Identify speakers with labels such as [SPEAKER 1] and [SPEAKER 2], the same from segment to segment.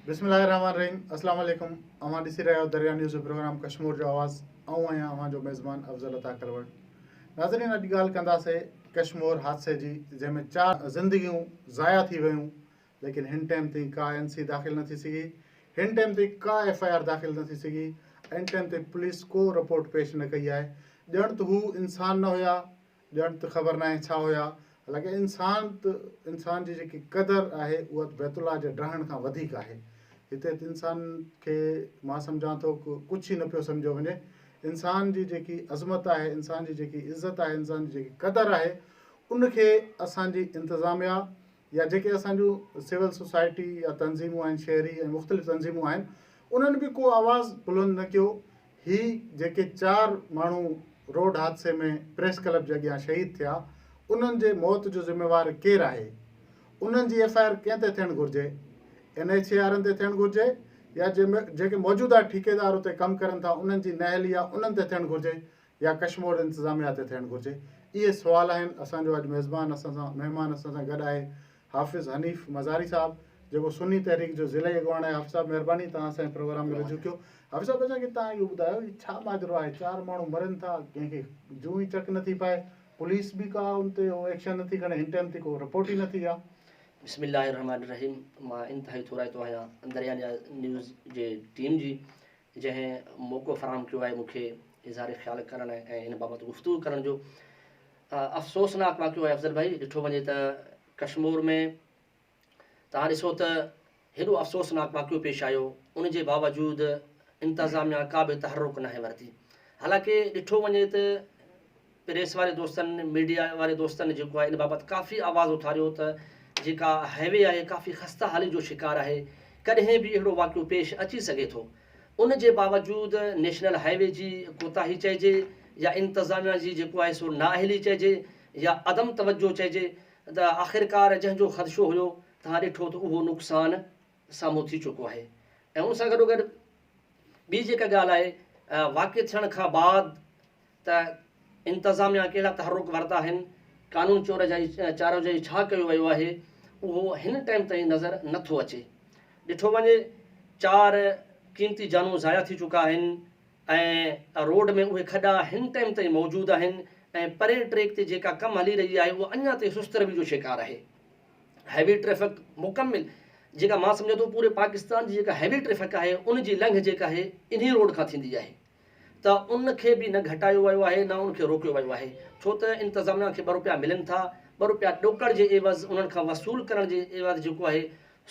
[SPEAKER 1] بسم الله الرحمن الرحيم السلام عليڪم اوهان ڏسي رهيا آهيو دريا نيوز جو پروگرام ڪشمور جو آواز آئون آهيان اوهان جو ميزبان افضل عطا ڪلوڙ ناظرين اڄ ڳالهه ڪنداسي ڪشمور حادثي جي جنهن ۾ چار زندگيون ضايع ٿي ويون ليڪن هن ٽائيم تائين ڪا اين سي داخل نه ٿي سگهي هن ٽائيم تائين ڪا ايف I R داخل نه ٿي سگهي هن ٽائيم تائين پوليس ڪو رپورٽ پيش نه ڪئي آهي ڄڻ ته هو انسان نه هيا ڄڻ ته خبر ناهي ڇا هيا. حالانڪه انسان ته انسان جي جيڪي قدر آهي اها ته بيت الله جي ڊاهڻ کان وڌيڪ آهي. هتي ته انسان کي مان سمجهان ٿو ڪجهه ئي نه پيو سمجهيو وڃي. انسان جي جيڪي عظمت آهي، انسان جي جيڪي عزت آهي، انسان جي جيڪي قدر آهي ان کي اسان جي انتظاميا يا جيڪي اسان جون سول سوسائٽي يا تنظيمون آهن شهري ۽ مختلف تنظيمون آهن انهن به ڪو آواز بلند نه ڪيو. هي جيڪي چار ماڻهو روڊ حادثي ۾ پريس ڪلب جي اڳيان شهيد ٿيا انهن جي موت جو ذميوار ڪير آهي؟ انهن جي ايف I R ڪنهن تي ٿيڻ گهرجي؟ اين ايڇ اي وارن تي ٿيڻ گهرجي يا جيڪي موجوده ٺيڪيدار اتي ڪم ڪرن ٿا انهن جي نااهلي آ انهن تي ٿيڻ گهرجي يا ڪشمور انتظاميا تي ٿيڻ گهرجي؟ اهي سوال آهن اسان جو اڄ ميزبان اسان سان مهمان اسان سان گڏ آهي حافظ حنيف مزاري صاحب جيڪو سني تحريڪ جو ضلعي اڳواڻ آهي حافظ صاحب مهرباني توهان اسان جي پروگرام ۾ رجوع ڪيو حافظ صاحب اسان کي توهان اهو ٻڌايو هي ڇا ماجرو آهي چار ماڻهو مرن ٿا ڪنهن کي جون ئي چڪ نٿي پائي پوليس به ڪا ان تي ايڪشن نٿي کڻي هن ٽائيم تي ڪو رپورٽ ئي نٿي آ.
[SPEAKER 2] بسم الله الرحمٰن الرحيم مان انتهائي ٿورائتو آهيان دريا نيوز جي ٽيم جي جنهن موقعو فراهم ڪيو آهي مون کي اظهار خيال ڪرڻ ۽ ان بابت گفتگو ڪرڻ جو. افسوسناڪ واقعو آهي افضل ڀائي ڏٺو وڃي ته ڪشمور ۾ توهان ڏسو ته هيڏو افسوسناڪ واقعو پيش آيو ان جي باوجود انتظاميا ڪا به تحرڪ ناهي ورتي حالانڪه ڏٺو وڃي ته پريس واري دوستن ميڊيا واري دوستن جيڪو آهي ان بابت ڪافي آواز اٿاريو ته جيڪا هاء وي آهي ڪافي خسته حالي جو شڪار آهي ڪڏهن به اهڙو واقعو پيش اچي سگهي ٿو ان جي باوجود نيشنل هاء وي جي ڪوتاهي چئجي يا انتظاميا جي جيڪو آهي سو نااهلي چئجي يا عدم توجهه چئجي ته آخرڪار جنهن جو خدشو هيو توهان ڏٺو ته اهو نقصان سامهون ٿي چڪو آهي ۽ ان سان گڏوگڏ ٻي جيڪا ڳالهه آهي واقع ٿيڻ کان بعد ته انتظاميا ڪهڙا تحرڪ ورتا آهن، قانون چور جائي چارو جائي ڇا ڪيو ويو آهي اهو هن ٽائيم تائين نظر نه ٿو اچي. ڏٺو وڃي چار قيمتي جانون ضايع ٿي چڪا آهن ۽ روڊ ۾ اهي کڏا هن ٽائيم تائين موجود آهن ۽ پرين ٽريڪ تي جيڪا ڪم هلي رهي آهي اها اڃا تائين سست روي جو شڪار آهي. هيوي ٽريفڪ مڪمل جيڪا مان سمجهان ٿو پوري پاڪستان جي جيڪا هيوي ٽريفڪ آهي ان جي لنگهه جيڪا آهي انهي روڊ کان ٿيندي آهي. ته ان کي به نه گهٽايو ويو آهي نه ان کي روڪيو ويو آهي ڇو ته انتظاميا کي ٻه روپيا ملن ٿا ٻه روپيا ڏوڪڙ جي عيوض انهن کان وصول ڪرڻ جي عيوض جيڪو آهي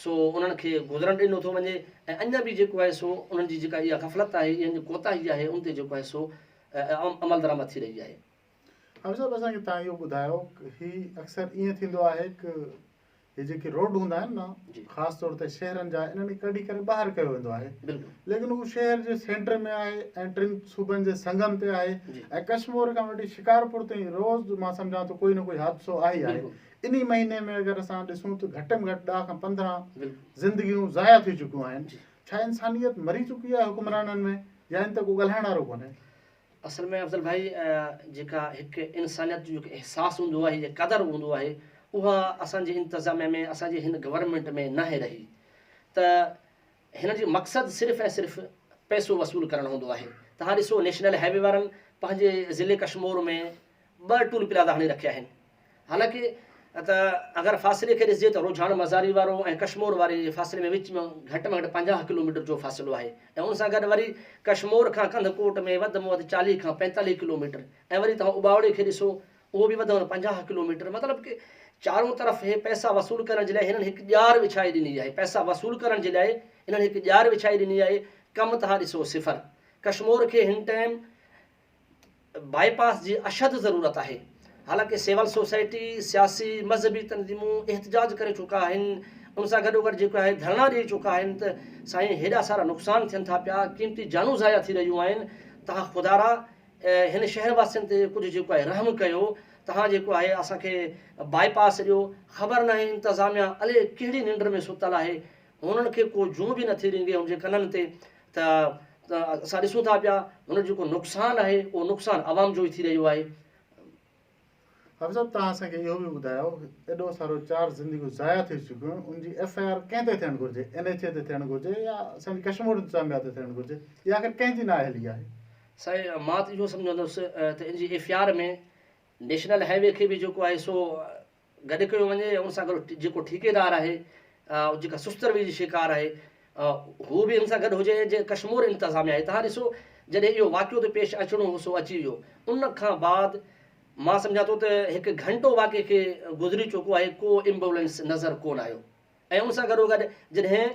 [SPEAKER 2] سو انهن کي گذرڻ ڏنو ٿو وڃي ۽ اڃا به جيڪو آهي سو انهن جي جيڪا اها غفلت آهي انهن جي ڪوتاهي آهي ان تي جيڪو آهي سو عملدرآمد ٿي رهي آهي.
[SPEAKER 1] حافظ صاحب اسان کي توهان اهو ٻڌايو هي اڪثر ائين ٿيندو آهي ڪه هي جيڪي روڊ هوندا آهن نه خاص طور تي شهرن جا انهن کي ڪڍي ڪري ٻاهر ڪيو ويندو آهي ليڪن هو شهر جي سينٽر ۾ آهي ۽ ٽن صوبن جي سنگم تي آهي ۽ ڪشمور کان وٺي شڪارپور تائين روز مان سمجهان ٿو ڪوئي نه ڪوئي حادثو آهي آهي انهي مهيني ۾ اگر اسان ڏسون ته گهٽ ۾ گهٽ 10 کان 15 زندگيون ضايع ٿي چڪيون آهن ڇا انسانيت مري چڪي آهي حڪمرانن ۾ يا ان تي ڪو ڳالهائڻ وارو ڪونهي؟
[SPEAKER 2] اصل ۾ افضل ڀائي جيڪا هڪ انسانيت جو جيڪو احساس هوندو آهي يا قدر هوندو آهي اها اسان جي انتظاميا ۾ اسان جي هن گورنمينٽ ۾ ناهي رهي ته هن جي مقصد صرف ۽ صرف پئسو وصول ڪرڻ هوندو آهي تهان ڏسو نيشنل هائي وي وارن پنهنجي ضلعي ڪشمور ۾ ٻه ٽول پلازا هڻي رکيا آهن حالانڪه ته اگر فاصلي کي ڏسجي ته روجهاڻ مزاري وارو ۽ ڪشمور واري جي فاصلي ۾ وچ ۾ گهٽ ۾ گهٽ 50 ڪلوميٽر جو فاصلو آهي ۽ ان سان گڏ وري ڪشمور کان ڪنڌڪوٽ ۾ وڌ ۾ وڌ 40 کان 45 ڪلوميٽر ۽ وري توهان اٻاوڙي کي ڏسو اهو به وڌ ۾ وڌ 50 ڪلوميٽر مطلب ڪي چارون طرف هي پئسا وصول ڪرڻ جي لاء هنن هڪ ڄار وڇائي ڏني آهي پئسا وصول ڪرڻ جي لاء هنن هڪ ڄار وڇائي ڏني آهي ڪم توهان ڏسو صفر ڪشمور کي هن ٽائيم باء پاس جي اشد ضرورت آهي. حالانڪه سول سوسائٽي، سياسي، مذهبي تنظيمون احتجاج ڪري چڪا آهن، ان سان گڏوگڏ جيڪو آهي ڌرڻا ڏئي چڪا آهن ته سائين هيڏا سارا نقصان ٿين ٿا پيا، قيمتي جانون ضايع ٿي رهيون آهن، توهان خدارا هن شهر واسين تي ڪجهه جيڪو آهي رحم ڪيو، توهان جيڪو آهي اسان کي باء پاس ڏيو، خبر ناهي انتظاميا الائي ڪهڙي ننڊ ۾ ستل آهي، هنن کي ڪو جون به نٿي رينگي هن جي ڪنن تي ته اسان ڏسون ٿا پيا هن جو جيڪو نقصان آهي اهو نقصان عوام جو ئي ٿي رهيو آهي.
[SPEAKER 1] حافظ صاحب توهان اسان کي اهو به ٻڌايو ايڏو سارو چار زندگيون ضايع ٿي چڪيون آهن ان جي ايف I R ڪنهن تي ٿيڻ گهرجي اين ايڇ اي تي ٿيڻ گهرجي يا اسان جي ڪشمور انتظاميا تي ٿيڻ گهرجي يا آخر ڪنهن جي نااهلي آهي؟
[SPEAKER 2] سائين مان ته اهو سمجهندس ته ان جي F I R ۾ national highway کي به جيڪو آهي سو گڏ ڪيو وڃي ۽ ان سان گڏ جيڪو ٺيڪيدار آهي جيڪا سست روي جي شڪار آهي هو به ان سان گڏ هجي ۽ جي ڪشمور انتظاميا آهي تهان ڏسو جڏهن اهو واقعو ته پيش اچڻو هو سو اچي ويو ان کان بعد مان سمجهان ٿو ته هڪ گهنٽو واقعي کي گذري چڪو آهي ڪو ايمبولينس نظر ڪونه آيو ۽ ان سان گڏوگڏ جڏهن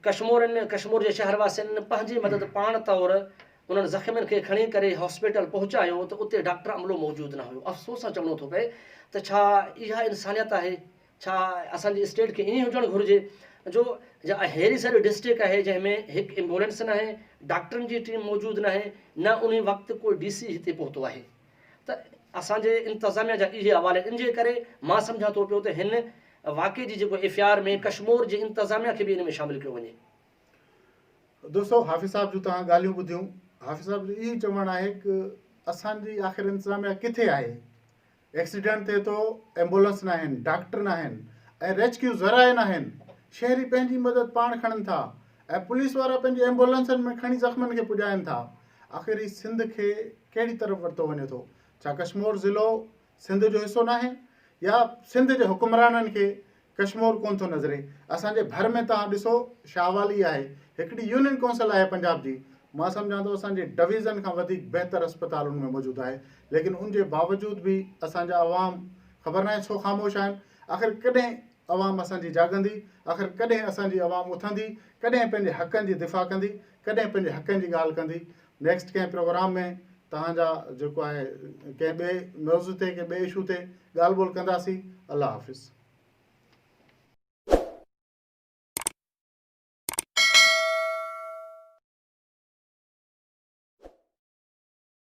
[SPEAKER 2] ڪشمورين ڪشمور جي شهر واسين پنهنجي مدد پاڻ طور انهن زخمين کي کڻي ڪري هاسپيٽل پهچايو ته اتي ڊاڪٽر عملو موجود نه هيو افسوس سان چوڻو ٿو پئي ته ڇا اها انسانيت آهي ڇا اسان جي اسٽيٽ کي ائين هجڻ گهرجي جو ههڙي ساري ڊسٽرڪٽ آهي جنهن ۾ هڪ ايمبولينس ناهي ڊاڪٽرن جي ٽيم موجود ناهي نه انهي وقت ڪو ڊي سي هتي پهتو آهي ته اسان جي انتظاميا جا اهي حوال آهن ان جي ڪري مان سمجهان ٿو پيو ته هن واقعي جي جيڪو ايف I R ۾ Kashmore جي انتظاميا کي به ان ۾ شامل ڪيو وڃي.
[SPEAKER 1] دوستو حافظ صاحب جون توهان ڳالهيون ٻڌيون حافظ صاحب جو اهو چوڻ آهي ته اسان جي آخر انتظاميا ڪٿي آهي ايڪسيڊنٽ ٿئي ٿو ايمبولنس ناهن ڊاڪٽر ناهن ۽ ريسڪيو ذرائع ناهن شهري پنهنجي مدد پاڻ کڻن ٿا ۽ پوليس وارا پنهنجي ايمبولنسن ۾ کڻي زخمن کي پڄائن ٿا آخر هي سنڌ کي ڪهڙي طرف ورتو وڃي ٿو؟ ڇا ڪشمور ضلعو سنڌ جو حصو ناهي يا سنڌ جي حڪمرانن کي ڪشمور ڪونه ٿو نظري؟ اسان جي ڀر ۾ توهان ڏسو شاهوالي آهي، هڪڙي يونين ڪونسل آهي پنجاب جي، مان سمجهان ٿو اسان جي ڊويزن کان وڌيڪ بهتر اسپتال ان ۾ موجود آهي، ليڪن ان جي باوجود به اسان جا عوام خبر ناهي ڇو خاموش آهن، آخر ڪڏهن عوام اسان جي جاڳندي، آخر ڪڏهن اسان جي عوام اٿندي، ڪڏهن پنهنجي حقن جي دفاع ڪندي، ڪڏهن پنهنجي حقن جي ڳالهه ڪندي، نيڪسٽ ڪنهن پروگرام ۾ توهان جا جيڪو آهي ڪنهن ٻئي موضوع تي ڪنهن ٻئي اشو تي ڳالهه ٻولهه ڪنداسين الله حافظ.